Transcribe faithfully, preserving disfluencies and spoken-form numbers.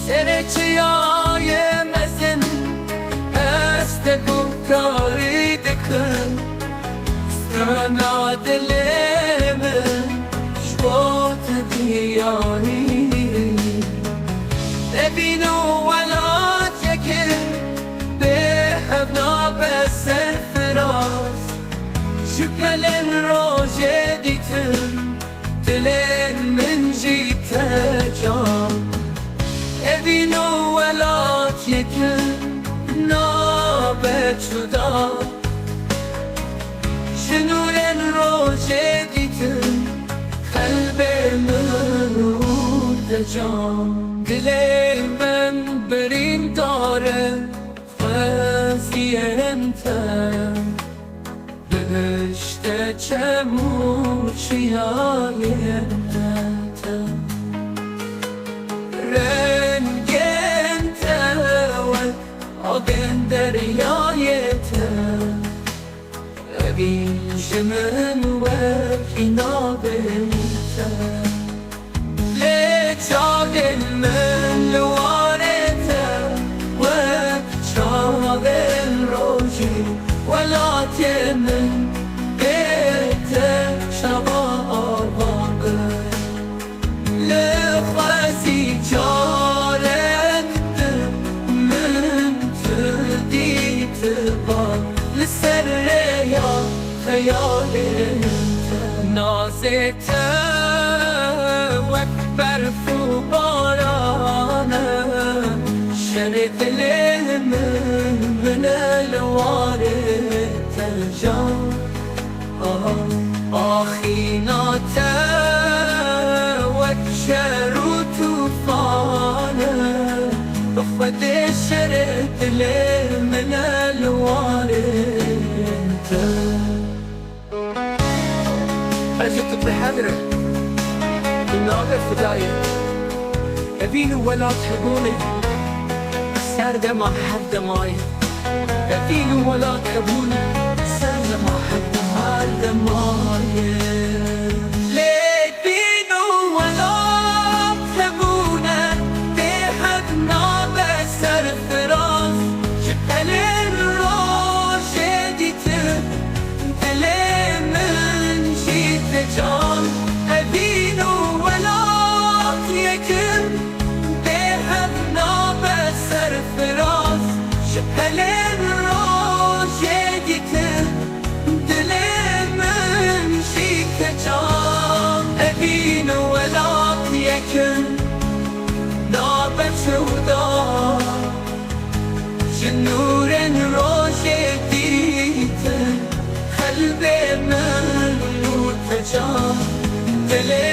Serê çiyayê mezin, ez te guhdarî dikim. Strana dilê min, ji bo tu diyarî. Evîn û welat yekin, bê hev nabe serfiraz. Ji pelên rojê dîtin, dilê min jî te can. Evîn û welat yekin, nabe cuda. Ji nûrên rojê dîtin, qelbê min û te can. Dilê min birîndar e, xweziyên te. Bihişte çem û çiyayên te. Rengên te wek avên deryayê te. Evîn ji min wekî navên te. Lê çavên min li warê te, wek çavên rojê, welatê min bê te çawa ava be? Li xwezî carek din min tu dîtiba, li ser rêya xeyalên te. Nazê te wek berf û baran e, şerê dilê min, min e li warê te can. Axîna te wek şer û tufan e, bi Xwedê şerê dilê min e li warê te. Ez ji tu dihebirim, bi navê Xwedayê. Evîn û welat hebûnê, serdema her demayê. Evîn û welat hebûnê, serdema her dem-, her demayê. Lê evîn û welat hebûne, bêhed nabe serfiraz. Ji pelên rojê dîtin, dilê min jî te can. Evîn û welat yekin, bêhed nabe serfiraz. Ji pelên rojê dîtin, dilê min jî te can. Evîn û welat yekin, nabe cuda. Ji nûrên rojê dîtin, qelbê min û te can. Dilê